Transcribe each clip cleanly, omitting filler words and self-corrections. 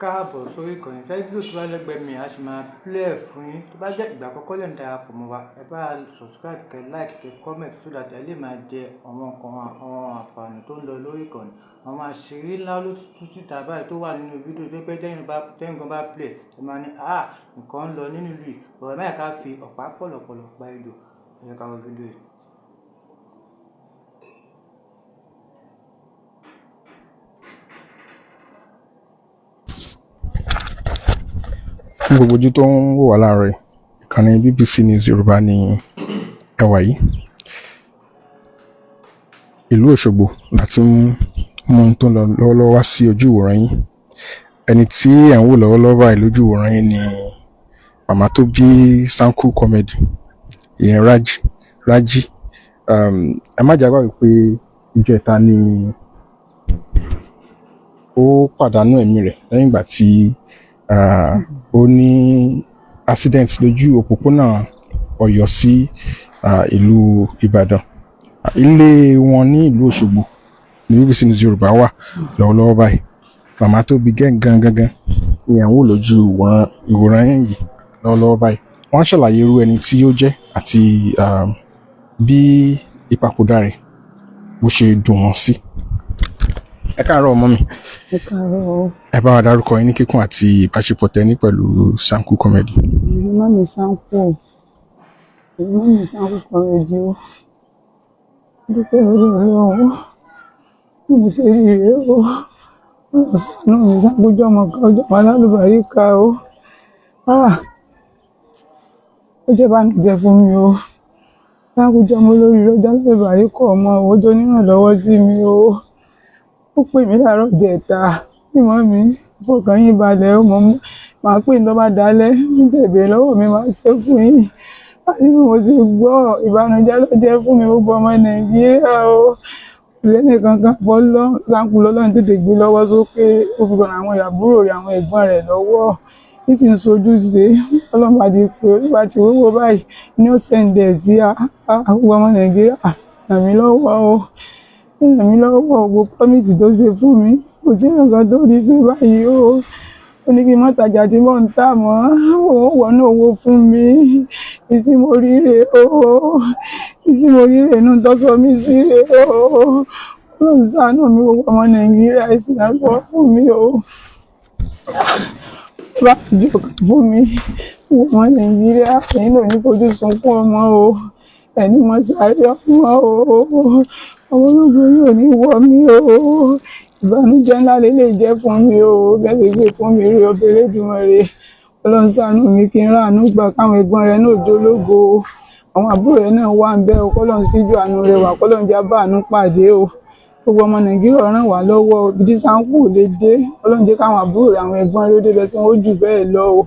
Káàbọ̀ sórí ìkànnì. Ṣé fídíò tó bá lẹ́gbẹ̀ẹ́ mi, a sì máa play ẹ̀ fún yín. Tó bá jẹ́ ìgbà àkọ́kọ́ lẹ́ ń darapọ̀ mọ́ wa, ẹ bá subscribe, kẹ́ like, kẹ́ comment so that ẹ lè máa jẹ àwọn nǹkan, àwọn àǹfààní tó ń lọ lórí ìkànnì. Àwọn àṣírí ńlá ló tú síta báyìí tó wà nínú fídíò tó pé tẹ́yìn gan bá play, ẹ máa ní, "Àh! Nǹkan ń lọ nínú ìlú yìí." But ẹ má jẹ́ ká fi ọ̀pá pọ̀lọ̀pọ̀lọ̀ pa ejò. Ẹ jẹ́ ká wo fídíò yìí. Fún gbogbo ojú tó ń wò wá láàárọ̀ yìí, ìkànnì BBC News Yorùbá ní ẹ wà yìí. Ìlú Òṣogbo láti ń mú ohun tó ń lọ lọ́wọ́lọ́wọ́ wá sí ojú ìwòran yín. Ẹni tí ẹ̀ ń wò lọ́wọ́lọ́wọ́ báyìí lójú ìwòran yín ni màmá tó bí Sanku Comedy, ìyẹn Raji. Ẹ má jẹ́ á gbàgbé pé ìjẹta ni ó pàdánù ẹ̀mí rẹ̀ lẹ́yìn ìgbà tí ó ní accident lójú òpópónà Ọ̀yọ́ sí ìlú Ìbàdàn. Ilé wọn ní ìlú Òṣogbo ní BBC News Yorùbá wà lọ́wọ́lọ́wọ́ báyìí. Màmá tó bí gángan gangan ni à ń wò lójú ìwòran yẹn yìí lọ́wọ́lọ́wọ́ báyìí. Wọ́n ṣàlàyé irú ẹni tí ó jẹ́ àti bí ìpapòdà rẹ̀ bó ṣe dùn wọ́n sí. Ẹ káàárọ̀ ọmọ mi. Ẹ káàárọ̀ o. Ẹ bá wa dárúkọ yín ní kíkún àti ìbáṣepọ̀ tẹ́ ní pẹ̀lú Sanku Comedy. Èmi mummy Sanku o. Èmi mummy Sanku Comedy o. Dúpẹ́ lórí Ọlọ́run. Bí mo ṣe rí rèé o. Ọlọ́run ṣàánú mi. Sanku jẹ́ ọmọ kan, ó jẹ́ ọmọ alálùbáríkà o. Ah! Ó jẹ́ ìbànújẹ́ fún mi o. Sanku jẹ́ ọmọ olóríire, ó jẹ́ alálùbáríkà ọmọ o, ó jẹ́ onírànlọ́wọ́ sí mi o. Ó pè mí láàárọ̀ ìjẹta. Ní mummy, fọkàn yín balẹ̀ o, mo máa pè ní tó bá dalẹ́. Ní tẹ́ bèrè lọ́wọ́ mi, màá ṣe fún yín. Àní bí mo ṣe gbọ́, ìbànújẹ́ ló jẹ́ fún mi gbogbo ọmọ Nàìjíríà o. Kò sí ẹnì kankan fọlọ́run. Sanku lọ́lọ́run tètè gbé lọ́wọ́ sókè. Ó fi ran àwọn àbúrò rẹ̀, àwọn ẹ̀gbọ́n rẹ̀ lọ́wọ́. Ní sì ń sojú ṣe. Ọlọ́run bá ti pè ó bá ti rówó báyìí ní ó send ẹ̀ sí gbogbo ọmọ Nàìjíríà. Ràn mí lọ́wọ́ o. Ràn mí lọ́wọ́ o. Gbogbo promise tó ṣe fún mi. Kò sí nǹkan tó rí ṣe báyìí o. Ó ní kí n má tajà tí mò ń tà mọ́. Òun wọnú owó fún mi. Ìdí tí mo rí rèé o. Ìdí tí mo rí rèé inú tó sọ mí sí rèé o. Ọlọ́run ṣàánú mi gbogbo ọmọ Nàìjíríà, ẹ sì rànlọ́wọ́ fún mi o. Bá jọ fún mi. Gbogbo ọmọ Nàìjíríà, ẹ̀yin náà ò ní fojú sunkún ọmọ o. Ẹ̀ní mọ sáré ọmọ o. Ọmọ ológun yìí ò ní wọ mí o. Ìbànújẹ́ ńlá lélẹ̀ jẹ́ fún mi o. Bẹ́ẹ̀ ṣe gbé fún mi rí ọbẹ̀ Elédùmarè. Ọlọ́run ṣàánú mi kí n ráàánú gbà káwọn ẹ̀gbọ́n rẹ̀ náà jólógo o. Àwọn àbúrò rẹ̀ náà wà ń bẹ̀ o. Kọ́lọ́run síjú àánú rẹ̀ wá. Kọ́lọ́run já bá àánú pàdé o. Gbogbo ọmọ Nàìjíríà ràn wá lọ́wọ́ o. Ibi tí Sanku ò lè dé. Ọlọ́run jẹ́ káwọn àbúrò rẹ̀, àwọn ẹ̀gbọ́n rẹ̀ ó débẹ̀ kí wọ́n ó jù bẹ́ẹ̀ lọ o.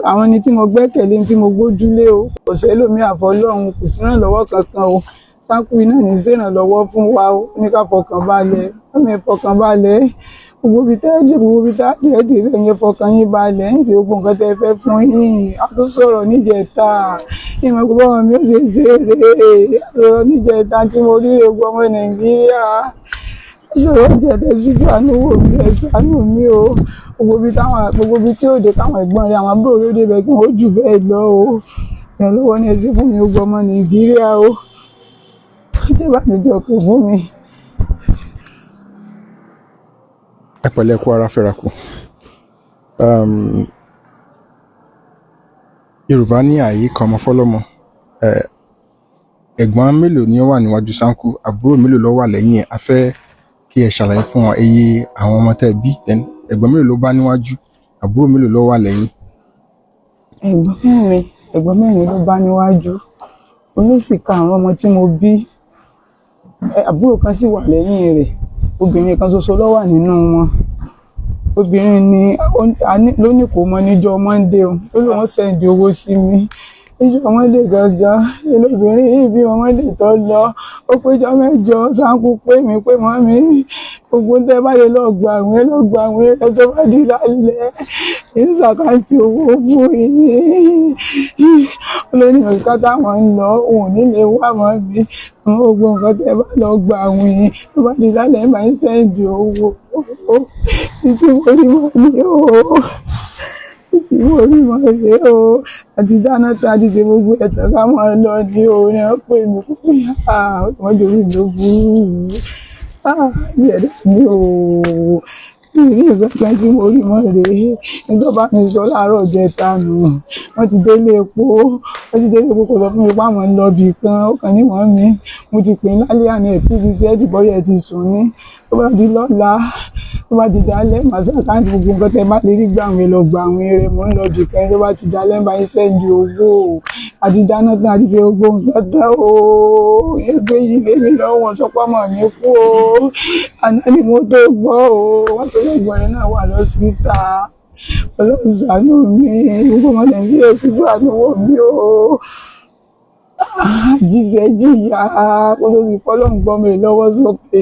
Àwọn ẹni tí mo gbẹ́kẹ̀lé, tí mo gbójúlé o. Kò sẹ́lòmíì àfọlọ́run, kò sí ìrànlọ́wọ́ kankan o. Sanku iná ní ṣèrànlọ́wọ́ fún wa o. Ó ní ká fọkàn balẹ̀. Mummy ẹ fọkàn balẹ̀. Gbogbo ibi tẹ́ ẹ dé, gbogbo ibi tá ẹ dé, ẹ̀yin ẹ fọkàn yín balẹ̀. Ń ṣe gbogbo nǹkan tẹ́ ẹ fẹ́ fún yín. A tún sọ̀rọ̀ níjẹta. Ìmọ̀ gbogbo ọmọ mi ó ṣe ṣe rèé. A sọ̀rọ̀ níjẹta tí mo rí gbogbo ọmọ Nàìjíríà. A sọ̀rọ̀ níjẹta síjú àánú wò mí, ẹ ṣàánú mi o. Gbogbo ibi táwọn, gbogbo ibi tí ó dé káwọn ẹ̀gbọ́n rẹ̀, àwọn àbúrò rẹ̀ ó débẹ̀ kí wọ́n ó jù bẹ́ẹ̀ lọ o. Ìrànlọ́wọ́ ni ẹ ṣe fún mi gbogbo ọmọ Nàìjíríà o. Ó jẹ́ ìbànújẹ́ ọkàn fún mi. Ẹ pẹ̀lẹ́, kú ara fẹ́ra kù. Yorùbá ní àyè kan ọmọ fọlọ́mọ. Ẹ̀gbọ́n mélòó ni ó wà níwájú Sanku? Àbúrò mélòó ló wà lẹ́yìn ẹ̀? A fẹ́ kí ẹ ṣàlàyé fún wọn iye àwọn ọmọ tẹ́ ẹ bí. Then ẹ̀gbọ́n mélòó ló bá níwájú? Àbúrò mélòó ló wà lẹ́yìn? Ẹ̀gbọ́n mẹ́rin, ẹ̀gbọ́n mẹ́rin ló bá níwájú. Òun ló sì karùn-ún ọmọ tí mo bí. Àbúrò kan sì wà lẹ́yìn rẹ̀. Obìnrin kan ṣoṣo ló wà nínú wọn. Obìnrin ni ló ní kó mọ níjọ́ Monday o. Ó lóun send owó sí mi. Ìjọ Monday gangan olóbìnrin yìí bí Monday tó lọ, ó péjọ 8 Sanku pé mi pé mọ́ mi gbogbo tẹ́ bá lè lọ gbà àwìn, lọ gbà àwìn rẹ tó bá di lálẹ́ ìsàkáǹtì owó fún yín. Olórí nǹkan táwọn ń lọ òun nílé wà mọ́ mi, àwọn gbogbo nǹkan tẹ́ bá lọ gbà àwìn tó bá di lálẹ́ máa ń send owó. Títí mo rí mọ́ mi o, títí mo rí mọ́ mi o, àti dáná tá a ti ṣe gbogbo ẹ̀tọ́ ká máa lọ ní o ní wọ́n pè mí pé wọ́n jòrí mi ó burú, ṣẹ̀dá mi o, ìrí nǹkan kan tí mo rí mọ́ rèé. Nígbà bá mi sọ láàárọ̀ jẹta nù, wọ́n ti délé epo, wọ́n ti délé epo, kò sọ fún mi pé àwọn ń lọ ibì kan, ó kàn ní mọ́ mi mo ti pè é lálẹ́ àná ẹ̀ píbi iṣẹ́ ti bọ́yẹ̀ ti sùn ní tó bá di lọ́la, tó bá ti dálẹ́ màá ṣàkáǹtì gbogbo nǹkan tẹ́ bá lè rí gbà àwìn lọ gbà àwìn rẹ̀, mò ń lọ ibì kan, tó bá ti dálẹ́ máa ń send owó. Àti dáná tán àti ṣe gbogbo nǹkan tán o, ẹgbẹ́ yìí lé mi lọ́wọ́ sọpọ́ mọ̀ mi kú o, àná ni mo tó gbọ́ o, wọ́n tó lọ́gbọ̀n rẹ̀ náà wà lọ́sibítà. Ọlọ́run ṣàánú mi, gbogbo ọmọ Nàìjíríà síjú àánú wò mí o. Àjíṣẹ́ jìyà kó tó sì fọlọ́run gbọ́ mi lọ́wọ́ sókè.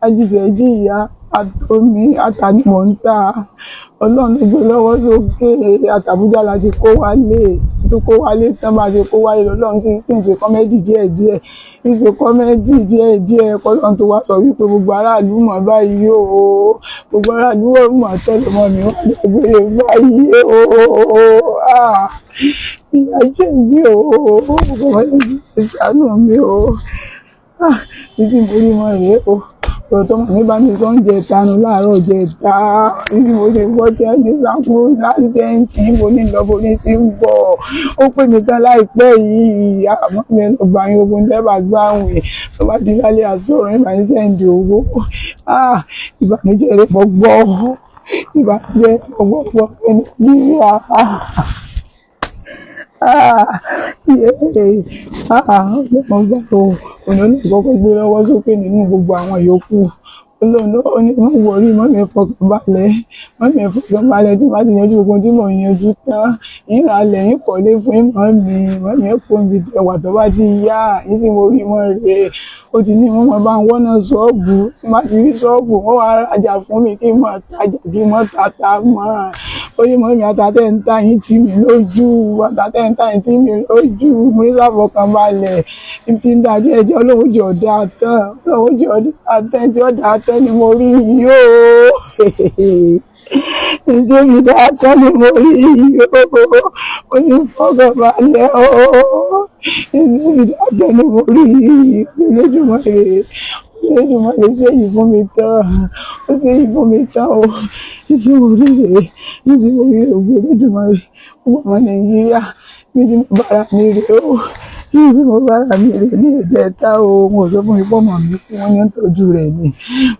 Àjíṣẹ́ jìyà àtomi ata ni mò ń tà, Ọlọ́run ló gbé lọ́wọ́ sókè. Àtàbújá la ti kó wálé, tó kó wálé tán bá ti kó wálé lọ́lọ́run sì ń ṣe comedy díẹ̀díẹ̀, ń ṣe comedy díẹ̀díẹ̀ kọ́lọ́run tó wá sọ wípé gbogbo aráàlú mọ̀ báyìí o, gbogbo aráàlú mọ̀ tẹ́lẹ̀ mọ́ mi wá dágbére báyìí o. Ìyá jẹ́ mi o, gbogbo ṣàánú mi o, títí mo rí mọ́ rèé o. Ọ̀rọ̀ tó mọ̀ mi bá mi sọ oúnjẹ ìtanu láàárọ̀ jẹta, bí mo ṣe gbọ́ tí ẹni Sanku lásìdẹ́ǹtì mo ní lọ bo ní sí ń bọ̀, ó pè mí tán láìpẹ́ yìí, àmọ́ mi lọ gbà yín gbogbo lẹ́bàá gbà àwìn tó bá di lálẹ́ àsọ̀rọ̀ yín máa ń send owó. Ìbànújẹ́ rẹ̀ mọ́ gbọ́, ìbànújẹ́ mọ́ gbọ́ gbọ́ ẹni bí ọmọ gbà o, òun ló kọ́kọ́ gbé lọ́wọ́ sókè nínú gbogbo àwọn yòókù. Ọlọ́run ó ní mọ́ wọrí, mọ́ mi fọkàn balẹ̀, mọ́ mi fọkàn balẹ̀ tí bá ti yanjú gbogbo tí mò ń yanjú tán, yín ra lẹ̀ yín kọ́lé fún yín mọ́ mi, mọ́ mi kó ibi tẹ̀wà tó bá ti yá, yín tí mo rí mọ́ rèé. Ó ti ní wọ́n máa bá ń wọ́nà ṣọ́ọ̀bù, tí má ti rí ṣọ́ọ̀bù wọ́n wá rajà fún mi kí n máa tajà kí n máa tata mọ́. Ó ní mọ́ mi ata tẹ́ ń ta yín tì mí lójú, ata tẹ́ ń ta yín tì mí lójú, mo ní sáfọkàn balẹ̀, tí ń da díẹ̀ díẹ̀ Ọlọ́run jẹ́ ọ̀dà tán, Ọlọ́run jẹ́ ọ̀dà tán, tí ọ̀dà tán ni mo rí yìí o. Ǹjẹ́ mi dá tán ni mo rí yìí o, ó ní fọkànbalẹ̀ o. Ǹjẹ́ mi dá tán ni mo rí yìí, Olódùmarè, Olódùmarè ṣe èyí fún mi tán, ó ṣe èyí fún mi tán o. Ìdí mo rí rèé, ìdí mo rí rèé, Olódùmarè, gbogbo ọmọ Nàìjíríà, bí tí mo bára mi rèé o. Bí mo bára mi rè ní ìjẹta o, wọn ò sọ fún mi pé ọmọ mi kú, wọ́n ní ń tọ́jú rẹ̀ ni,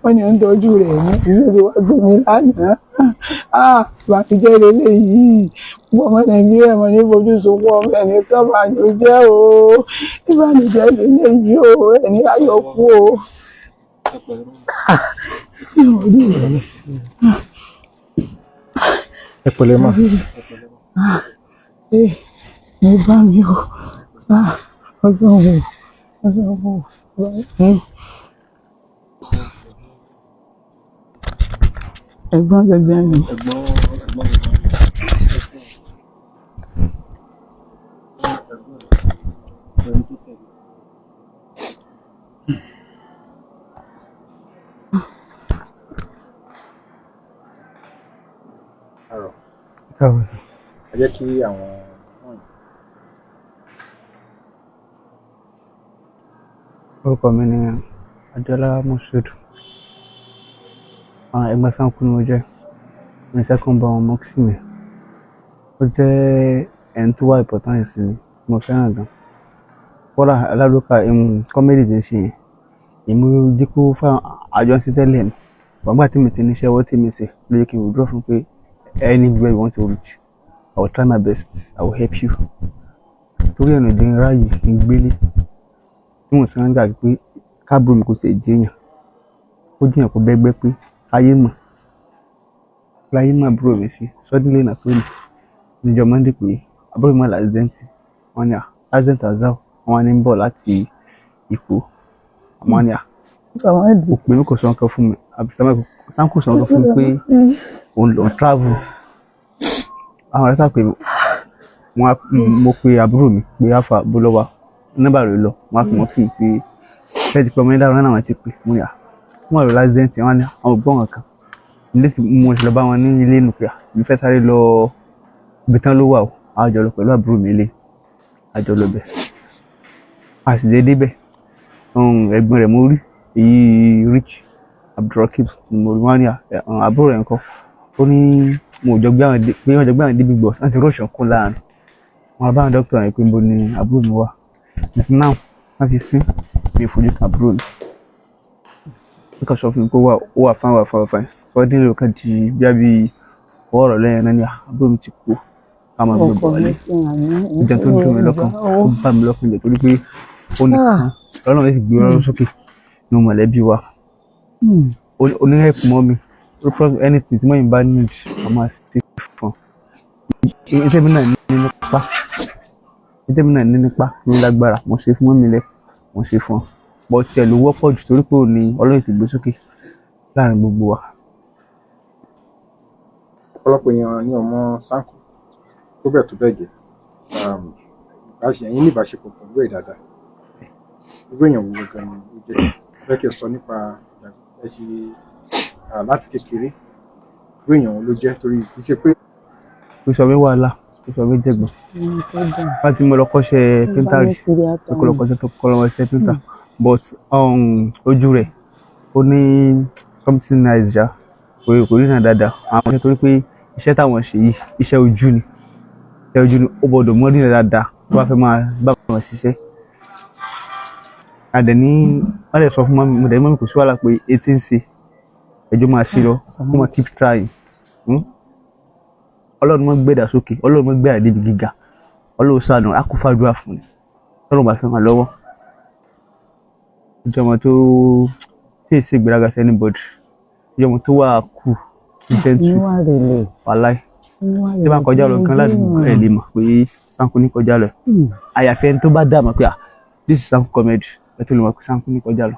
wọ́n ní ń tọ́jú rẹ̀ ni, ìlú ti wá gbé mi lánàá. Ìbànújẹ́ leléyìí, gbogbo ọmọ Nàìjíríà mọ̀ ní fojú sunkún ọmọ ẹnì kan bànújẹ́ o, ìbànújẹ́ leléyìí o, ẹni ayọ̀ kú o. Ẹ pẹ̀lẹ́ mà. Mo bá mi o. Ọlọ́run, Ọlọ́run, Ọlọ́run. Ẹ̀gbọ́n gbẹ̀gbẹ̀ mi. Ẹ jẹ́ kí àwọn. Orúkọ mi ni Adéọlá Moshood. Ẹ̀gbọ́n Sanku ni mo jẹ́. Ní second born mọ́kísì mi. Ó jẹ́ ẹni tó wà important sí mi, mo fẹ́ràn gan. Kódà alárùkà comedy tí ń ṣe yẹn, èmi jẹ́ kó fún àjọ ń ṣe tẹ́lẹ̀ ni. But nígbà tí mi ti ní iṣẹ́ ọwọ́ tí mi ṣe ló jẹ́ kí n withdraw fún pé anywhere you want to reach, I will try my best, I will help you. Torí ẹ̀ ló jẹ́ n ráàyè kí n gbélé. Tí mò ń sáré gbà pé káàbùrò mi kò tiẹ̀ jẹ́yàn, kó jẹ́yàn kó bẹ́gbẹ́ pé káyé mọ̀, láyé mọ̀ àbúrò mi sí. Suddenly na pé mi níjọ́ Monday pé àbúrò mi wà l'accident, Wọ́n ní à accident azao, wọ́n ní ń bọ̀ láti Èkó. Wọ́n ní à kò pè mí, kò sọ nǹkan fún mi. Àbí Sanko sọ nǹkan fún mi pé òun lọ travel. Àwọn ọ̀rẹ́ sá pè mí, wọ́n á mo pe àbúrò mi pé àfà bó lọ́wọ́ nọ́mbà rẹ̀ lọ. Wọ́n á fi wọ́n sí mi pé ṣé ti pé ọmọ yẹn dára náà, wọ́n ti pè mo ní à wọ́n lọ l'accident. Wọ́n ní àwọn ò gbọ́ nǹkan ilé tí mo ti lọ bá wọn ní ilé nù pé à mi fẹ́ sáré lọ ibi tán ló wà o. A jọ lọ pẹ̀lú àbúrò mi ilé, a jọ lọ bẹ̀, a sì dé débẹ̀. Ẹ̀gbọ́n rẹ̀ mo rí, èyí Rich Abdulrakib ni mo rí. Wọ́n ní àbúrò rẹ̀ ńkọ́? Ó ní mo jọ gbé àwọn pé wọ́n jọ gbé àwọn débi gbọ̀ láti rọ́ọ̀ṣì ọkùn láàrin wọn bá àwọn dókítà yẹn pé níbo ni àbúrò mi wà. Until now wọ́n fi sí mi ò fojú kan àbúrò mi. Ó kàn sọ fún mi pé ó wà fine, wà fine, wà fine. Suddenly ó kàn di bí àbí ọ̀rọ̀ lẹ́yìn náà ní àbúrò mi ti kú, ká máa gbé bọ̀ wálé. Ó jẹ́ tó dùn mí lọ́kàn, ó bà mí lọ́kàn jẹ́ torí pé ó nìkan Ọlọ́run sì gbé ọlọ́run sókè ní mọ̀lẹ́bí wa. Ó ní help mọ́ mi, ó promise anything tí mọ́yìn bá need, a máa ṣe fún un. Iṣẹ́ mi náà ní nípa, iṣẹ́ mi náà ní nípa ní lágbára, mo ṣe fún mọ́mi lẹ̀, mo ṣe fún ọ, but tiẹ̀ ló wọ́pọ̀ jù torí pé òun ni Ọlọ́run ti gbé sókè láàrin gbogbo wa. Ọ̀pọ̀lọpọ̀ èèyàn ní ọmọ Sanko tó bẹ́ẹ̀ tó bẹ́ẹ̀ gẹ́. Ẹ̀yin ní ìbáṣepọ̀ pẹ̀lú ẹ̀ dáadáa. Irú èèyàn wo gan ni ó jẹ́? Fẹ́ kí ẹ sọ nípa ẹ ṣe láti kékeré, irú èèyàn wo ló jẹ́, torí kì í ṣe pé Kò sọ mí wàhálà, kò sọ mí jẹ̀gbọ́n. Láti mo lọ kọ́ṣẹ́ painter rí, mo lọ kọ́ṣẹ́ tó kọ́ lọ́wọ́ ṣe painter, but ojú rẹ̀ ó ní something nice ṣá, kò rí náà dáadáa. Àwọn iṣẹ́ torí pé iṣẹ́ táwọn ṣe yìí, iṣẹ́ ojú ni, iṣẹ́ ojú ni, ó gbọ́dọ̀ mọ́ rí náà dáadáa tó bá fẹ́ máa bá wọn ṣiṣẹ́. Àdẹ̀ ní wọ́n lè sọ fún mọ́mí, mo dẹ̀ ní mọ́mí kò sí wàhálà pé etí ń ṣe ẹjọ́ máa ṣe lọ, kó máa keep trying. Ọlọ́run máa ń gbẹ̀dà sókè, Ọlọ́run máa ń gbé àdébi gíga, Ọlọ́run ṣàánú, á kó fàdúrà fún ni tọ́lọ́run bá fẹ́ ràn lọ́wọ́. Ó jẹ́ ọmọ tó tí ì ṣe ìgbéraga sí anybody, ó jẹ́ ọmọ tó wà cool, gentle, wàláì. Tí bá ń kọjá lọ gan ládùúgbò, ẹ̀ lè mọ̀ pé Sanko ní kọjá lọ, àyàfi ẹni tó bá dà mọ̀ pé ah, this is Sanko Comedy, ẹ tó lè mọ̀ pé Sanko ní kọjá lọ.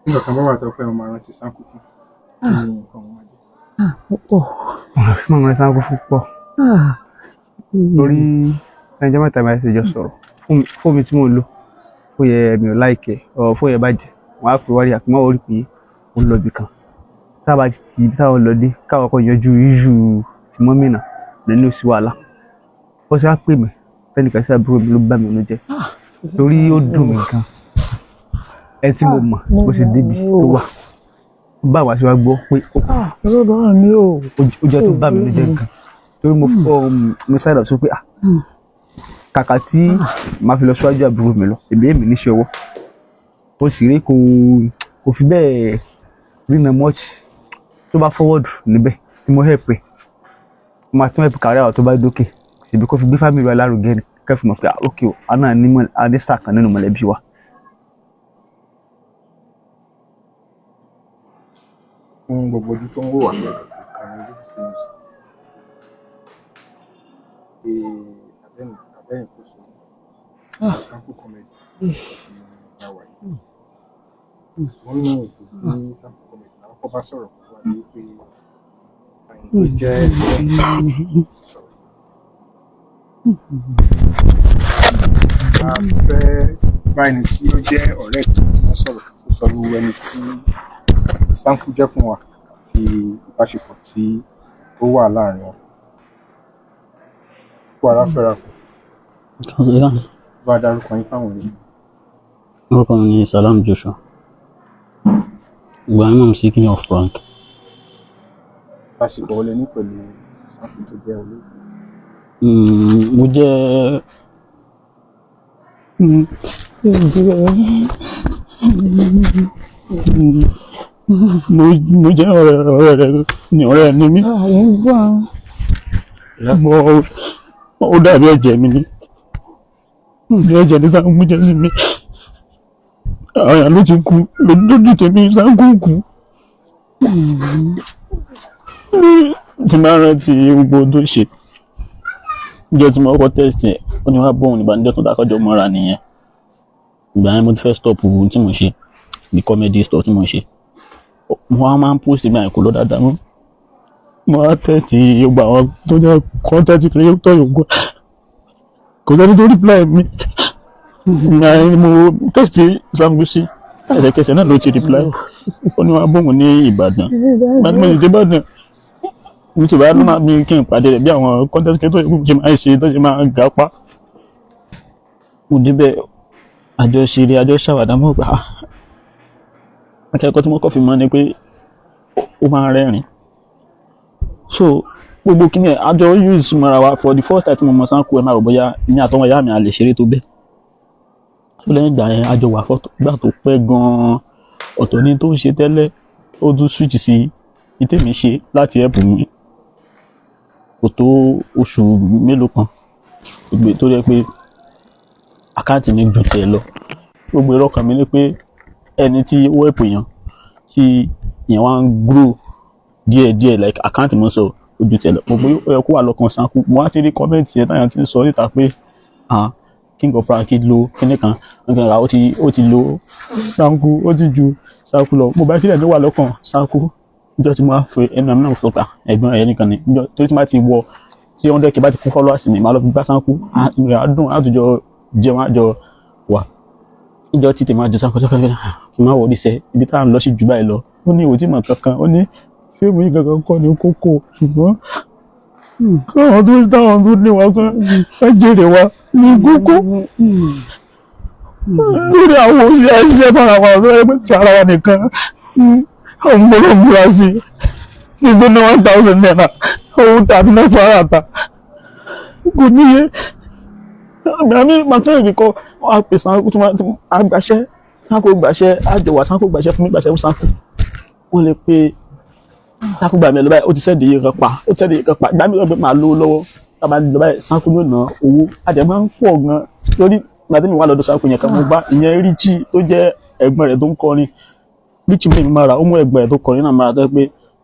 Tí nǹkan bá wà tó fẹ́ máa rántí Sanko fún, kí ni nǹkan wọn máa jẹ́? Púpọ̀. Fún àwọn Sanko fún pọ̀ torí ẹnjẹ́ mẹ́ta máa ṣe jọ sọ̀rọ̀ fóònù mi tí mò ń lò, fóònù yẹn mi ò láìkẹ́ ọ, fóònù yẹn bàjẹ́, wọ́n á pè wálé àpò mọ́ orí pé ó ń lọ ibì kan tá a bá ti ti ibi táwọn lọ dé, káwọn kan yanjú issue ti mọ́mì náà lẹ́nu sí wàhálà. Bó ṣe wá pè mí fẹ́nìkan sí àbúrò mi ló bà mí nínú jẹ́ torí ó dùn mí gan. Ẹ tí mo mọ̀ bó ṣe débi tó wà bá wa ṣe wá gbọ́ pé ó ó jẹ́ tó bà mí nínú jẹ́ gan torí mo mo sáré lọ sọ pé ah, kàkà tí màá fi lọ síwájú àbúrò mi lọ, èmi níṣẹ́ ọwọ́, ó sì rí kò fi bẹ́ẹ̀ rí na much tó bá forward níbẹ̀ tí mo help ẹ̀, mo máa tún help kárí àwọn tó bá dókè ṣèbí kó fi gbé family wa lárugẹ ni, kẹ́fì mọ̀ pé ah, ok o, a náà ní a ní star kan nínú mọ̀lẹ́bí wa. Fún gbogbo ojú tó ń wò wá lẹ́ẹ̀kan sí ìkànnì BBC News pé abẹ́yìn kò sọ Sanko Comedy ní àwà yìí. Wọ́n ní ètò bí Sanko Comedy làwọn kọ́ bá sọ̀rọ̀ kó wá ní pé àyìn tó jẹ́ sọ̀rọ̀. A fẹ́ bá ẹni tí ó jẹ́ ọ̀rẹ́ tí wọ́n sọ̀rọ̀, ó sọ irú ẹni tí Sanko jẹ́ fún wa àti ìbáṣepọ̀ tí ó wà láàrin wọn. Kó ara fẹ́ra kù, bá a dárúkọ yín fáwọn èèyàn. Orúkọ mi ni Salam Joshua. Ìgbà mímọ̀ sí King of Prank. Ìbáṣepọ̀ wọlé ní pẹ̀lú Sanko tó jẹ́ olóògbé? Mo jẹ́ mo jẹ́ ọ̀rẹ́ rẹ̀ ní ọ̀rẹ́ ni mí. Mo ó dàbí ẹ̀jẹ̀ mi ni. Bí ẹ̀jẹ̀ ní Sanko jẹ́ sí mi. Àwọn èèyàn ló ti kú lójú tèmi, Sanko kú. Tí máa rántí gbogbo ohun tó ṣe níjọ́ tí mo kọ́kọ́ text ẹ̀, ó ní wá bóun ìbànújẹ́ tó dákọ́jọ́ mọ́ra nìyẹn. Ìgbà yẹn mo ti fẹ́ stop ohun tí mo ṣe, the comedy stuff tí mo ṣe. Mo wá máa ń post, ìgbà yẹn kò lọ dáadáa mọ́. Mo wá text gbogbo àwọn tó jẹ́ content creator yòókù, kò sẹ́ni tó reply mi. Ìgbà yẹn mo text Samgusi, ẹsẹ̀kẹsẹ̀ náà ló ti reply. Ó ní wá bóun ní Ìbàdàn. Ìgbà tí mo sì dé Ìbàdàn, mi ti bá ló máa mi kí n pàdé rẹ̀ bí àwọn content creator yòókù ṣe máa ń ṣe, tó ṣe máa ń ga pa. Mo débẹ̀, àjọ ṣeré, àjọ ṣàwàdà. Mọ́ gbà akẹ́kọ̀ọ́ tí mo kọ́ fi mọ̀ ni pé ó máa ń rẹ́rìn. So gbogbo kíni ẹ̀ àjọ use mọ́ra wa. For the first time tí mo mọ Sanko, ẹ̀ máa rò bóyá ní àtọmọ ìyá mi a lè ṣeré tó bẹ́ẹ̀. Tó lẹ́yìn ìgbà yẹn, àjọ wà fọ́tò gbà tó pẹ́ gan-an. Ọ̀tọ̀ ni tó ń ṣe tẹ́lẹ̀, ó tún switch sí ìtẹ̀mí ṣe láti help mi. Kò tó oṣù mélòó kan tó jẹ́ pé account mi ju tiẹ̀ lọ. Gbogbo èrò ọkàn mi ni pé ẹni tí ó help èèyàn, tí èèyàn wá ń grow díẹ̀ díẹ̀, like account mo sọ ó ju tiẹ̀ lọ, gbogbo ó yẹ kó wà lọ́kàn Sanko. Mo wá ti rí comment yẹn táyà ti ń sọ níta pé, ah, King of Prank lo kíní kan nǹkan kan, ó ti lo Sanko, ó ti ju Sanko lọ. Mo bá kílẹ̀ ló wà lọ́kàn Sanko. Níjọ́ tí mo wá fẹ́ ẹnu àmì náà sọ pé ẹ̀gbọ́n ẹ̀ nìkan ni. Níjọ́ tó tí mo bá ti wọ tí 100K bá ti kún followers mi, màá lọ fi gbá Sanko rẹ̀, á dùn, àtúnjọ jẹun, àjọ wà. Níjọ́ tí tèmi àjọ Sanko tó kàn kí n má wọlé sẹ́, ibi tá à ń lọ sí jù báyìí lọ. Ó ní ìwò tí mọ̀ kankan, ó ní fíìmù yìí kankan kọ́ ni kókó, ṣùgbọ́n káwọn tó táwọn tó ní wa kán jèrè wa ní kókó lórí àwọn òṣìṣẹ́ ṣiṣẹ́ fara wa ọ̀dọ́ ẹgbẹ́ ti ara wa nìkan. Àwọn gbọ́dọ̀ múra sí i ní tó ní ₦1,000 owó tàbí náà fún ara ta kò níye. Àmì màtún ìbí kọ́ wọ́n á pè Sanko tó máa gbàṣẹ́. Sanko gbàṣẹ́, àjọwà Sanko gbàṣẹ́ fún mi, gbàṣẹ́ fún Sanko. Wọ́n lè pe Sanko gbà mí lọ báyìí, ó ti send iye kan pa, ó ti send iye kan pa. Ìgbà mi lọ pé màá lówó lọ́wọ́, tá a bá lọ báyìí, Sanko ló ná owó. Àjẹ máa ń pọ̀ gan torí ìgbà tí mi wà lọ́dọ̀ Sanko yẹn kan, mo bá ìyẹn Richie tó jẹ́ ẹ̀gbọ́n rẹ̀ tó ń kọrin. Richie mi máa ra, ó mú ẹ̀gbọ́n rẹ̀ tó kọrin náà máa tó pé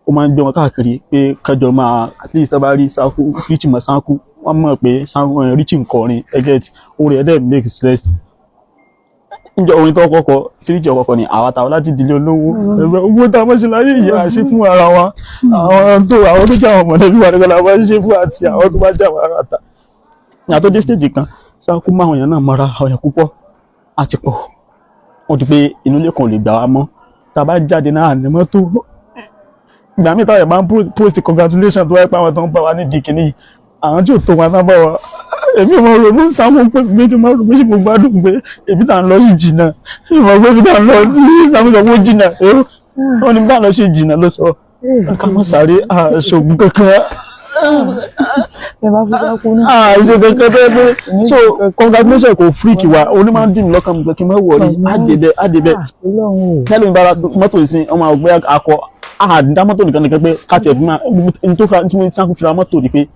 ó máa ń gbé wọn káàkiri pé kájọ máa, at least tá a bá rí Sanko, Richie mọ̀ Sanko, wọ́n mọ̀ pé Sanko, Richie ń kọrin ẹgẹ́ orin ẹ̀ dẹ̀ make sense. Níjọ́ orin tó kọ́kọ́ tí Richie ọkọ̀ ni àwa táwọn láti ìdílé olówó, ẹgbẹ́ owó tá a mọ̀ ṣe láyé ìyá ṣe fún ara wa, àwọn tó jẹ́ àwọn mọ̀lẹ́bí wa nígbà la máa ń ṣe fún, àti àwọn tó bá jẹ́ àwọn ará ta. Ní àtọ́ dé stage kan, Sanko mú àwọn èèyàn náà mọ́ra, àwọn èèyàn púpọ̀ àti pọ̀. Wọ́n ti pé inú ilé kan ò lè gbà wá mọ́. Tá a bá jáde náà ní mọ́tò. Ìgbà míì táwọn èèyàn máa ń post congratulation tó wáyé pé àwọn tó ń bá wa nídìí kìíní yìí, àwọn tí ò tó wọn náà bá wa. Èmi ò mọ ronú Sanko pé méjì máa rò pé ṣé mo gbádùn pé èmi tá à ń lọ sí jìnnà, ìmọ̀ pé èmi tá à ń lọ sí Sanko sọ pé ó jìnnà, wọ́n ní bá lọ sí jìnnà ló sọ ká má sáré àṣògùn kankan. Ẹ bá fi Sanko náà. Àṣe kankan tó yẹ pé, so congratulation kò freak wa. Oní máa ń dì mí lọ́kàn mi pé kí n má wọrí, àdébẹ̀ àdébẹ̀. Ọlọ́run o. Tẹ́lẹ̀ mi bá ra mọ́tò ìsìn ọmọ àgbẹ̀ akọ àdá mọ́tò nìkan nìkan pé káàtì ẹ̀fún máa ní tó fara tí mo Sanko fi ra mọ́tò ni pé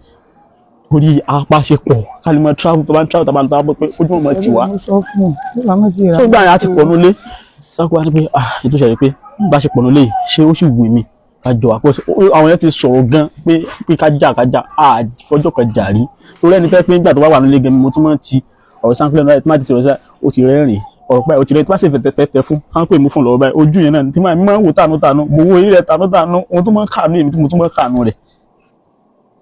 orí apá ṣe pọ̀ ká lè mọ travel, tó bá ń travel, tó bá ń travel pé ojúmọ̀ mọ́ ti wá. Mo sọ fún ọ nígbà má ti rà. So gbà yẹn á ti pọ̀ nulẹ̀. Sanko wá ní pé, ah, ètò ìṣẹ̀lẹ̀ pé bá ṣe pọ̀ nulẹ̀ yìí, ṣé ó sì wù mí ká jọ àpò. Àwọn yẹn ti sọ̀rọ̀ gan pé ká jà, ká jà, àfọjọ́ kan jà rí torí ẹni fẹ́ pé nígbà tó bá wà nílé gan, mo tún máa ń ti ọ̀rọ̀ Sanko lẹ́nu tí má ti sọ̀rọ̀ sí, ó ti rẹ́rìn ọ̀rọ̀ pé ó ti rẹ́ tí má sì fẹ́ tẹ fún Sanko èmú fún lọ́wọ́ báyìí, ojú yẹn náà tí máa ń wò tànú tànú, mo wo orí rẹ̀ tànú tànú, ohun tó máa ń kànú èmi tí mo tún máa ń kànú rẹ̀.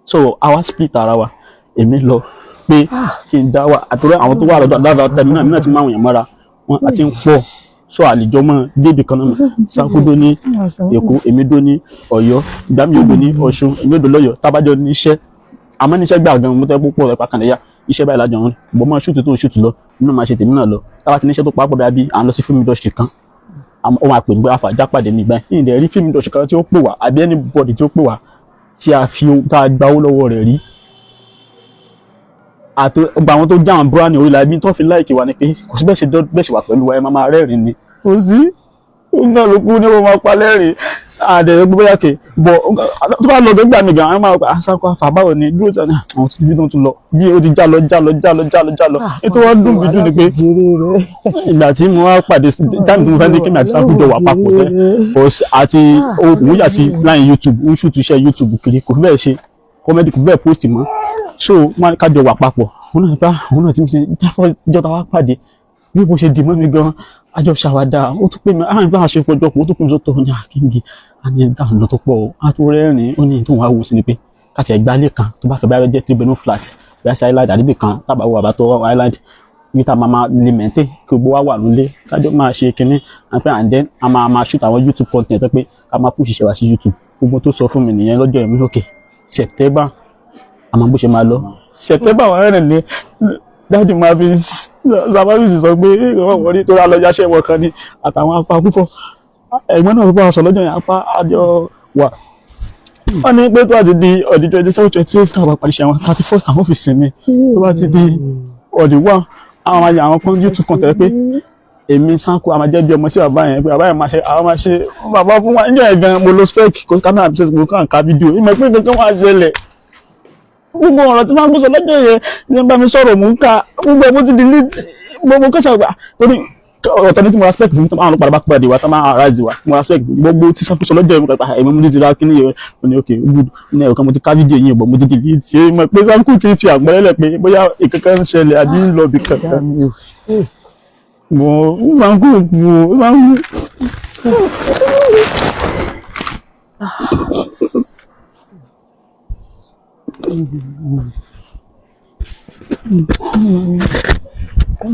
So àwa split ara wa. Èmi lọ pé kí n dá wà àtúrọ̀, àwọn tó wà lọ́dọ̀ dáadáa tẹ̀mí náà, èmi náà ti máa wọ̀nyàn mọ́ra wọn àti ń pọ̀, so àlejò mọ́ débi kan náà. Sanko dó ní Èkó, èmi dó ní Ọ̀yọ́, ìgbà mi yóò dó ní Ọ̀ṣun, èmi yóò dó lọ́yọ̀ọ́. Tábàjọ níṣẹ́, àmọ́ níṣẹ́ gbà gan mo tẹ́ púpọ̀ rẹ̀ pàkàndé yá iṣẹ́ báyìí lájọ wọn bọ́ máa shoot tó ń shoot lọ, inú máa ṣe tèmi náà lọ. Tábà ti níṣẹ́ tó papọ̀ dàbí à ń lọ sí film industry kan, ó máa pè ní pé àfà jápàdé mi gbà yìí. Ìdẹ̀ rí film industry kan tí ó pè wá àbí anybody tí ó pè wá tí a fi tá a gba owó lọ́wọ́ rẹ̀ rí, àti gbogbo àwọn tó já àwọn brand orí la bí tó fi like wa ni pé kò sí bẹ́ẹ̀ ṣe bẹ́ẹ̀ ṣe wà pẹ̀lú wa, ẹ máa máa rẹ́rìn ni. Kò sí òun náà ló kú ní wọ́n máa pa lẹ́rìn. Àdẹ bóyá kè bọ̀ tó bá lọ gbẹ́gbà mi gan, àwọn máa pa Sanku àfà báwo ni dúró tí àwọn tí ibi tó tún lọ bí ó ti já lọ já lọ já lọ já lọ já lọ. Ètò wọn dùn mí dùn ni pé ìgbà tí mo wá pàdé táìmù tí mo fẹ́ ní kí mi àti Sanku jọ wà papọ̀ tẹ́ àti òun yà sí láyìn YouTube, ń ṣùtú iṣẹ́ YouTube kiri, kò fi bẹ́ẹ̀ ṣe comedy, kò fi bẹ́ẹ̀ post mọ́, so wọn kájọ wà papọ̀. Òun náà nípa òun náà tí mo ṣe jọta wá pàdé bí mo ṣe dì mọ́ mi gan, àjọ ṣàwádà. Ó tún pè mí àwọn ìbá àṣepọ̀ jọpọ̀, ó tún pè mí sọ́tọ̀ ní àkíngì àní ẹ̀dá lọ tó pọ̀ o, á tún rẹ́rìn-ín. Ó ní tóun wá wù sí ni pé káti ẹ̀ gbálẹ̀ kan tó bá fẹ́ bá jẹ́ 3 bedroom flat bóyá sí island àdébì kan tábà wọ àbátọ island níbi tá a máa lè mẹ́tẹ́ kí gbogbo wa wà nílé kájọ máa ṣe kínní and then and then a máa shoot àwọn YouTube content tó pé ká máa push iṣẹ́ wa sí YouTube. Gbogbo tó sọ fún mi nìyẹn lọ́jọ́ ẹ̀mí. Òkè September àmọ́ bó ṣe máa lọ September wà rẹ̀ ní dáàdì máa fi sábàbísì sọ pé ìrànwọ́ wọlé tó rà lọ́jà ṣẹ́wọ̀n kan ni àtàwọn apá púpọ̀ ẹ̀gbọ́n náà tó bá wa sọ lọ́jọ́ yẹn, apá àjọ wà. Wọ́n ní pé tó bá ti di ọ̀dí 27, 28 táwọn bá parí iṣẹ́ wọn, 31st àwọn fi sinmi, tó bá ti di ọ̀dí 1 àwọn máa yẹ àwọn kan YouTube kan tẹ̀lé pé èmi Sanku a máa jẹ́ bí ọmọ sí bàbá yẹn, pé bàbá yẹn máa ṣe àwọn máa ṣe bàbá fún wa. Níjọ́ yẹn gan mo lo spec kó kámẹ́rà mi ṣe mo kàn ká fídíò ìmọ̀ pé nǹkan kan wá ṣẹlẹ̀. Gbogbo ọ̀rọ̀ tí máa ń gbọ́sọ̀ lọ́jọ́ yẹn ní bá mi sọ̀rọ̀, mò ń ka gbogbo ẹ̀, mo ti delete gbogbo kọ́ṣà gbà torí ọ̀tọ̀ ní tí mo ra spec fún àwọn ọlọ́pàá bá pàdé wa tó máa arise wa. Mo ra spec gbogbo tí Sanku sọ lọ́jọ́ yẹn, mo kà ẹ̀mí mo ti ra kíní yẹn. Mo ní okay, good, ní ẹ̀rọ kan mo ti ká fídíò yẹn bọ̀, mo ti delete ẹ̀ mọ̀ pé Sanku ti fi àgbẹ̀lẹ̀ pé bóyá ìkankan ń ṣẹlẹ̀ àbí ń lọ ibì kankan. Mo Sanku mo Sanku.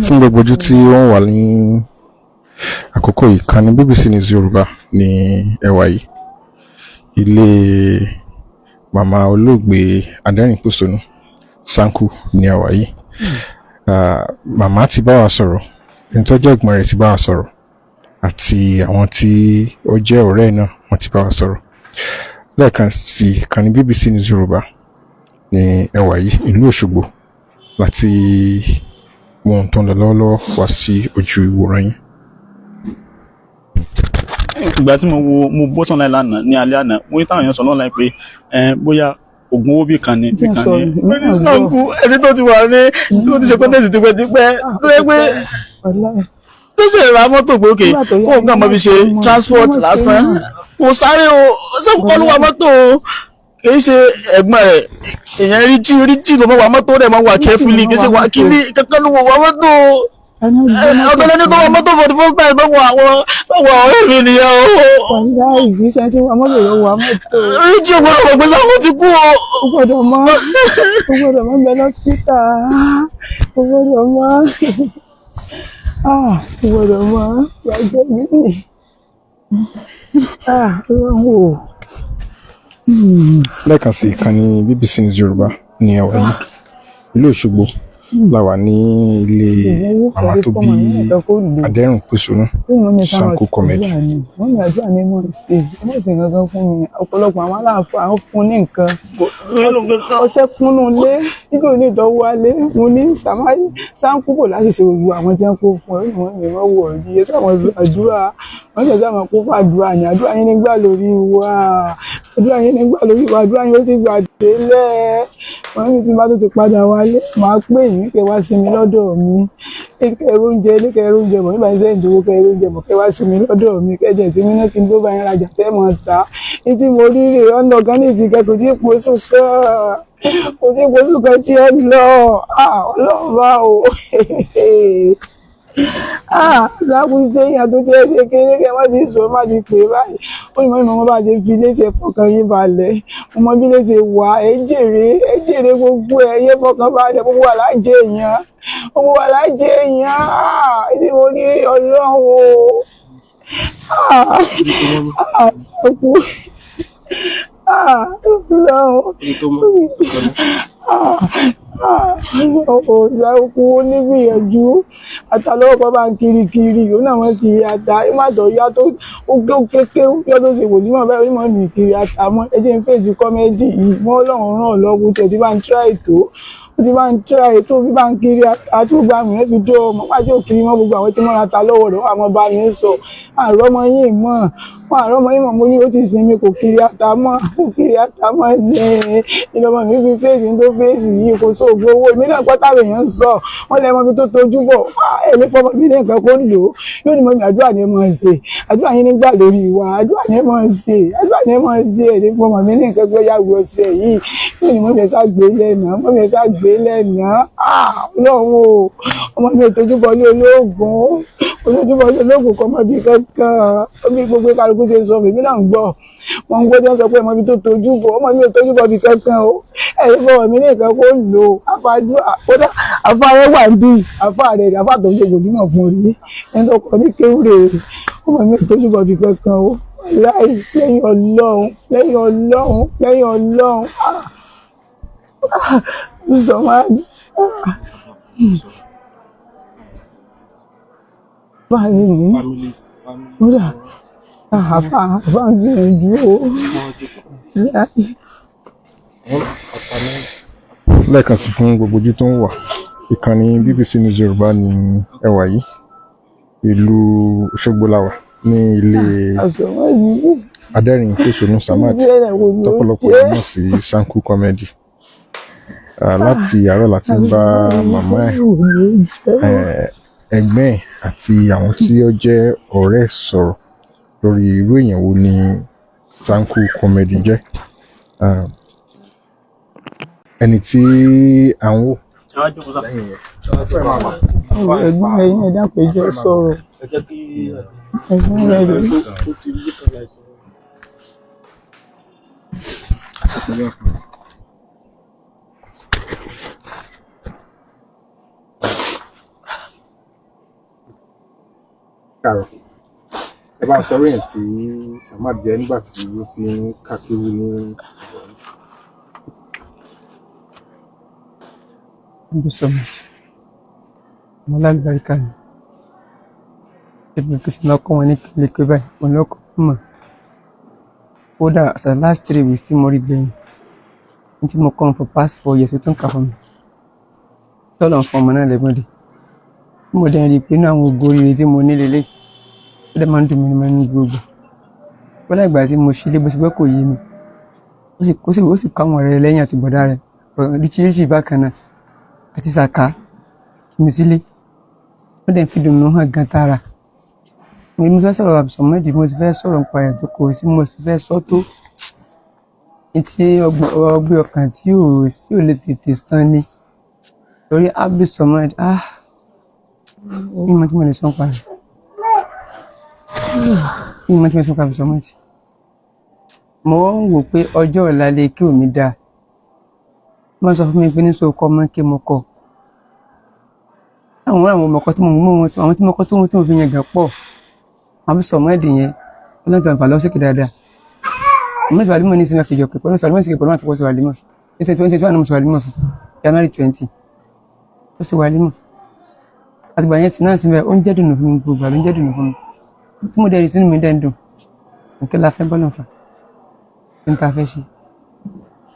Fún gbogbo ojú tí ó ń wà ní àkókò yìí kan ní BBC News Yorùbá ní ẹwà yìí, ilé màmá olóògbé adẹ́rìnpòṣónú Sanku ní ẹwà yìí. Màmá ti bá wa sọ̀rọ̀, ẹni tó jẹ́ ẹ̀gbọ́n rẹ̀ ti bá wa sọ̀rọ̀, àti àwọn tí ó jẹ́ ọ̀rẹ́ ẹ̀ náà wọ́n ti bá wa sọ̀rọ̀. Lẹ́ẹ̀kan sí, kan ní BBC News Yorùbá ní ẹwà yìí, ìlú Òṣogbo láti mú ohun tó ń lọ lọ́wọ́lọ́wọ́ wá sí ojú ìwòran yín. Ìgbà tí mo wo mo bọ́ sọ̀nà lánàá ní alẹ́ àná, mo ní táwọn èèyàn sọ lọ́nà pé bóyá oògùn owó bì kan ni bì kan ni. Pẹ̀lú Sanku ẹni tó ti wà ní tó ti ṣe kọ́ńtẹ́ǹtì tipẹ́tipẹ́ tó yẹ pé tó ṣe ra mọ́tò pé òkè kó nǹkan mọ́ fi ṣe transport lásán, kò sáré o. Sanku kọ́ ló wa mọ́tò o, kì í ṣe ẹ̀gbọ́n rẹ̀. Èèyàn rí jí rí jí ló mọ́ wa mọ́tò rẹ̀ máa wà carefully, kì í ṣe wà kíní kankan ló wọ mọ́tò o. Ọ̀tọ̀ lẹni tó wọ mọ́tò for the first time tó wọ àwọn tó wọ ọ̀rẹ́ mi nìyẹn o. Wàlá ìgbésẹ̀ tí wọ́n mọ́tò ló wà mọ́tò. Rí jí o gbọ́dọ̀ mọ̀ pé Sanku ti kú o. Ó gbọ́dọ̀ mọ́, ó gbọ́dọ̀ mọ́ bẹ lọ́sítà, ó gbọ́dọ̀ mọ́, ó gbọ́dọ̀ mọ́ gbàgbé mi. Ọlọ́run o. Lẹ́ẹ̀kan sí, ìkànnì BBC News Yorùbá ní ẹwà yìí, ìlú Òṣogbo la wà ní ilé màmá tó bí adẹ́rìnpòṣónú Sanku Comedy. Wọ́n ní àdúrà ní mọ̀ ṣe wọ́n sì gangan fún mi. Ọ̀pọ̀lọpọ̀ àwọn aláàfáà ń fún ní nǹkan ọṣẹ kúnnú lé nígbà ní ìtọ́wọ́ wálé. Mo ní sàmáyé Sanku kò láti ṣe gbogbo àwọn tí wọ́n kó fún ẹ wọ́n ní wọ́n wọ̀ ọ́ bí sáwọn àdúrà wọ́n sì sáwọn kó fún àdúrà ní àdúrà yín nígbà lórí wa, àdúrà yín nígbà lórí wa, àdúrà yín ó sì gbà délẹ̀. Wọ́n ní tí bá tó ti padà wálé màá pè yín kẹ́ wá sí mi lọ́dọ̀ mi, kẹ́ oúnjẹ ilé, kẹ́ oúnjẹ bọ̀ nígbà tí sẹ́yìn dúró, kẹ́ oúnjẹ bọ̀ kẹ́ wá sí mi lọ́dọ̀ mi, kẹ́ jẹ̀ sí mi náà kí n tó bá yín rajà tẹ́ mọ̀ ta. Ní tí mo rí rè ọ̀nà kan ní ìsìnkẹ́ kò tí ì pọ̀ṣù kan, kò tí ì pọ̀ṣù kan tí ẹ lọ. Ọlọ́run bá o. Sanku ṣe èèyàn tó ti ẹ ṣe kéré kẹ má ti sọ má ti pè báyìí. Ó ní mọ́ ìmọ̀ bá ṣe fi léṣe fọkàn yín balẹ̀, mo mọ bí léṣe wà, ẹ jèrè, ẹ jèrè gbogbo ẹ yé fọkàn balẹ̀, gbogbo wà lájẹ èèyàn, gbogbo wà lájẹ èèyàn. Tí mo ní Ọlọ́run o. Sanku, Ọlọ́run, Sanku onígbìyànjú àtàlọ́wọ́ kan bá ń kiri kiri òun náà wọ́n kiri ata má tọ̀ yá tó ó kékeré yá tó ṣe wòlímọ̀ báyìí onímọ̀ mi kiri ata mọ́. Ẹ jẹ́ n fèsì comedy yìí mọ́. Ọlọ́run ràn lọ́wọ́ tẹ̀ tí bá ń tíra ètò. Ó ti bá ń try tó fi bá ń kiri àti gbogbo àwọn èèyàn fi dó ọmọ pàṣẹ òkiri mọ́ gbogbo àwọn tí wọ́n ra ta lọ́wọ́ rẹ̀ wọ́n àmọ́ bá mi sọ àrọ́mọ yìí mọ́ wọn àrọ́mọ yìí mọ́. Mo ní ó ti sinmi, kò kiri ata mọ́, kò kiri ata mọ́. Ní ìlọmọ mi fi fèsì tó fèsì yìí, kò sóògùn owó. Èmi náà pátá èèyàn ń sọ wọ́n lẹ́ mọ́ fi tó tojú bọ̀ ẹ̀ lè fọmọ mi ní nǹkan kó ń lò ó. Yóò ní mọ́ mi, àdúrà ni mo ń ṣe, àdúrà yín nígbà lórí wa, àdúrà ni mo ń ṣe, àdúrà ni mo ń ṣe. Ẹ̀ lè fọmọ mi ní nǹkan kó yá wọ ọṣẹ yìí. Yóò ní mọ́ mi, ẹ̀ sá gbé lẹ́nà, mọ́ mi, ẹ̀ sá gbé lẹ́nà. Ọlọ́run o, ọmọ mi ò tójú bọ́ ní olóògùn, ò tójú bọ́ ní olóògùn kọ́ mọ́ bí kankan. Bí gbogbo kálukú ṣe ń sọ, èmi náà ń gbọ́, wọ́n ń gbọ́ tí wọ́n sọ pé ọmọ mi tó tójú bọ̀, ọmọ mi ò tójú bọ́ bí kankan o. Ẹ̀ lè fọwọ́ mi ní nǹkan kó lò ó. Àfàdúrà kódà, àfa rẹ̀ wà ń bí àfa rẹ̀, àfa tó ṣe gbòmìnà fún orí ẹni tó kọ ní kéwúrè. Ọmọ mi ò tójú bọ́ bí kankan o, láì lẹ́yìn Ọlọ́run, lẹ́yìn Ọlọ́run, lẹ́yìn Ọlọ́run. So much. Báyìí ní kódà àfa àfa ń gbìyànjú o. Lẹ́ẹ̀kan sí fún gbogbo ojú tó ń wà, ìkànnì BBC News Yorùbá ní ẹ wà yìí. Ìlú Òṣogbo la wà, ní ilé adẹ́rìn pòṣónú Samad, tọ́pọ̀lọpọ̀ èèyàn mọ̀ sí Sanku Comedy. Láti àárọ̀ láti ń bá màmá ẹ̀, ẹ̀gbọ́n ẹ̀ àti àwọn tí ó jẹ́ ọ̀rẹ́ ẹ̀ sọ̀rọ̀ lórí irú èèyàn wo ni Sanku Comedy jẹ́. Ẹni tí à ń wò lẹ́yìn yẹn. Ẹ̀gbọ́n rẹ̀ yín, ẹ̀dá péjọ sọ̀rọ̀ ẹ̀gbọ́n rẹ̀ rẹ̀. Kàrọ̀, ẹ bá sọ ríyìn tí Samad jẹ́ nígbà tí ó ti ń kákéwú ní. Thank you so much. Ọmọ lálùbáríkà ni. Ebi kí tí mo kọ́ wọn ní kélékè báyìí, mo lọ́kọ́ mọ̀. Kódà, as the last 3 weeks tí mo rí gbẹ̀yìn, ní tí mo kọ́ wọn for past 4 years, ó tún kà fún mi. Tọ́lọ̀ ń fún ọmọ náà lẹ́gbọ̀n dé. Tí mo dẹ̀ ń rí i pé inú àwọn ògo oríire tí mo ní lélẹ̀, ó dẹ̀ máa ń dùn mí ní mẹ́nu gbogbo. Kódà ìgbà tí mo ṣe ilé, bó ṣe pé kò yé mi. Ó sì kọ́ àwọn ọ̀rẹ́ rẹ̀ lẹ́yìn àti bọ̀dá rẹ̀. Ríṣiríṣi bákan náà àti sàká mi sílé, wọ́n dẹ̀ ń fi dùnnú hàn gan tààrà. Mo fẹ́ sọ̀rọ̀ Abdulsamad, mo sì fẹ́ sọ̀rọ̀ nípa ẹ̀ tó kò sí, mo sì fẹ́ sọ tó ní tí ọgbẹ́ ọkàn tí ò sí ò lè tètè san ni torí Abdulsamad, ní mo tí mo lè sọ nípa rẹ̀, ní mo tí mo lè sọ nípa Abdulsamad. Mo ń wò pé ọjọ́ ọ̀la lè kí omi dáa. Wọ́n sọ fún mi pé ní sọ kọ́ ọmọ kí mo kọ́ àwọn ọmọkọ tí mo mú wọn, àwọn tí mo kọ́ tó wọn tí mo fi yẹn gàn pọ̀. Abdulsamad yẹn, ọlọ́run tó ń fà lọ sókè dáadáa. Mo sì wà límọ̀ ní ìsinmi àkejì ọ̀pẹ̀ pẹ̀lú sàlímọ̀ ìsìnkè pẹ̀lú àtúkọ̀ sí wà límọ̀ 2021, mo sì wà límọ̀ fún January 20, ó sì wà límọ̀. Àtìgbà yẹn tí náà síbẹ̀, ó ń jẹ́ dùnú fún mi, gbogbo àló ń jẹ́ dùnú fún mi tí mo dẹ̀ rí sínú mi dẹ̀ ń dùn. Nǹkan la fẹ́ bọ́lọ̀ fà sí ní ta fẹ́ ṣe,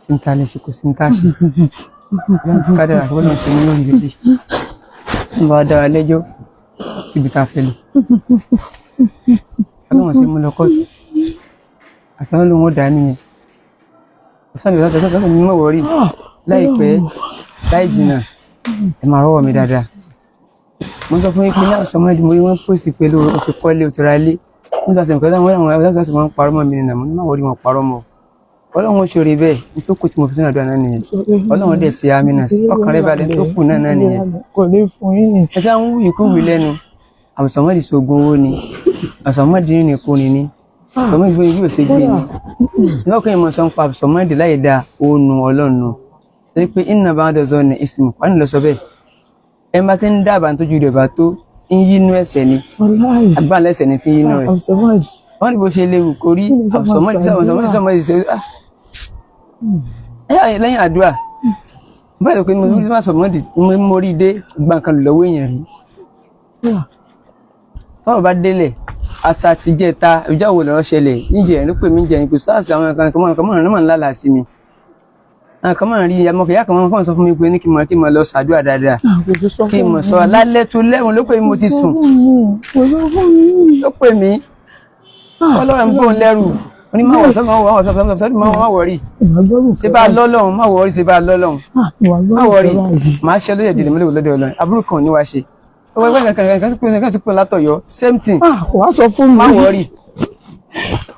sí ní ta lè ṣe, kò sí ní ta ṣe. Ọlọ́run ti ká dára, bọ́lọ̀ ṣe ní lórí lélẹ̀ ń bá wa dára lẹ́jọ́ síbi tá a fẹ́ lọ. Ọlọ́run sì mú lọ kóòtù, àtàwọn lòun ò dá nìyẹn. Ọ̀sán mi ọ̀sán ọ̀sán mi mọ̀ wọ́rí láìpẹ́ láì jìnnà, ẹ máa rọ́wọ́ mi dáadáa. Mo sọ fún yín pé náà sọmọ ẹdùn, mo rí wọn pòsì pé ló o ti kọ́lé, o ti ra ilé. Mo sọ àṣẹ nǹkan táwọn àwọn àwọn àwọn wọn parọ́ mọ́ mi nìyẹn. Mo ní má wọ́rí, wọn parọ́ mọ́. Ọlọ́run ó ṣoore bẹ́ẹ̀. Ní tó kù tí mo fi sínú àdúrà náà nìyẹn. Ọlọ́run dẹ̀ ṣe àmì náà sí ọkàn rẹ̀ balẹ̀ tó kù náà náà nìyẹn. Kò ní fún yín. Ẹ sá ń wú ikú wí lẹ́nu. Àbùsọ̀mọ́dì ṣoògùn owó ni, àbùsọ̀mọ́dì rìnrìn kúrin ni, àbùsọ̀mọ́dì bí ó ṣe gbé ni. Lọ́kàn ìmọ̀ sọ ń pa àbùsọ̀mọ́dì láì dáa ònu Ọlọ́run nù torí pé iná bá dọ̀zọ́ ni ìsìnkú wà ní lọ sọ bẹ́ẹ̀. Ẹ bá ti ń dábàá tójú rẹ̀ bá tó ń yínú ẹ̀sẹ̀ ni, agbára lẹ́sẹ̀ ni ti ń yínú rẹ̀. Wọ́n ní bó ṣe léwu kò rí àbùsọ̀mọ́dì sọmọdì ṣe lẹ́yìn àdúrà báyìí pé mo rí sọmọdì mo rí dé gbọ̀ǹkan lọ́wọ́ èèyàn rí. Tọ́rọ̀ bá délẹ̀, àṣà àtijẹ́ta ìjọ wo lọ́rọ̀ ṣẹlẹ̀ níjẹ̀ ló pè mí jẹ́ ní pé sars àwọn kan kan mọ̀ kan mọ̀ náà ń lálàá sí mi. Àwọn kan máa ń rí ìyá kan máa ń sọ fún mi pé ní kí n mọ̀ lọ ṣàdúrà dáadáa, Kò sí sọ kí n mọ̀ sọ lálẹ́ tó lẹ́wọ̀n ló pè mí, mo ti sùn. Kò sọ fún mi. Ló pè mí, ọlọ́run ń bóun lẹ́rù. Ó ní má wọ̀ sọ́mọ́ wọ̀ sọ́mọ́ sọ́mọ́, má worry. Ìwà gbọ́rù. Ṣé bá a lọ́lọ́run? Má worry, ṣé bá a lọ́lọ́run? Ìwà Má gbọ́rù. worry, màá ṣe lóye dìde mọ́lẹ́wò lọ́dọ̀ Ọlọ́run, àbúrò kan ò ní wá ṣe. Ọwọ́ ẹgbẹ́ kan kan kan kan tó pè látọ̀yọ́, same thing. Kò wá sọ fún mi. Má worry.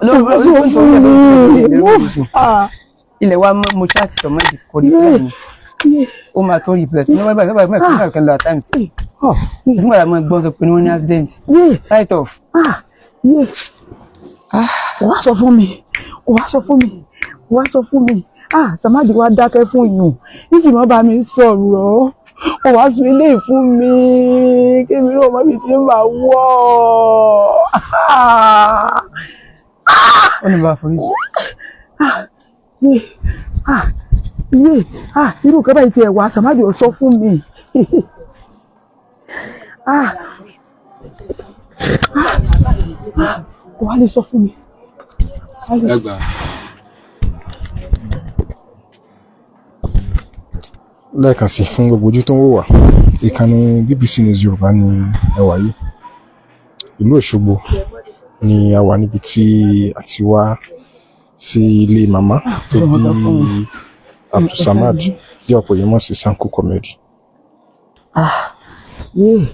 Kò wá sọ fún mi. Ilẹ̀ wa mọ́, mo chat sọmọ́ ìdí kò reply mi. Ó máa tó reply ní wọ́n báyìí báyìí báyìí kan lọ at times. Nígbà tí mo gbọ́n sọ pé ní wọ́n ní accident right off. Kò wá sọ fún mi, kò wá sọ fún mi, kò wá sọ fún mi. Ah, Samadi wá dákẹ́ fún yùn nísì mọ́ bá mi sọ̀rọ̀, kò wá sọ eléyìí fún mi, kémi náà mọ́ mi ti ń bà wọ́. Ó ní bá a foríjì. Yé, ah, yé, ah, irú nǹkan báyìí tiẹ̀ wá, Samadi ò sọ fún mi. Ah, ah, ah, kò wá lè sọ fún mi. Kò wá lè sọ. Lẹ́ẹ̀kan sí, fún gbogbo ojú tó ń wò wá, ìkànnì BBC News Yorùbá ní ẹ wà yìí. Ìlú Òṣogbo ni a wà, níbi tí a ti wá sí ilé màmá tó bí Abdulsamad, tí ọ̀pọ̀ èèyàn mọ̀ sí Sanko Comedy. Yé.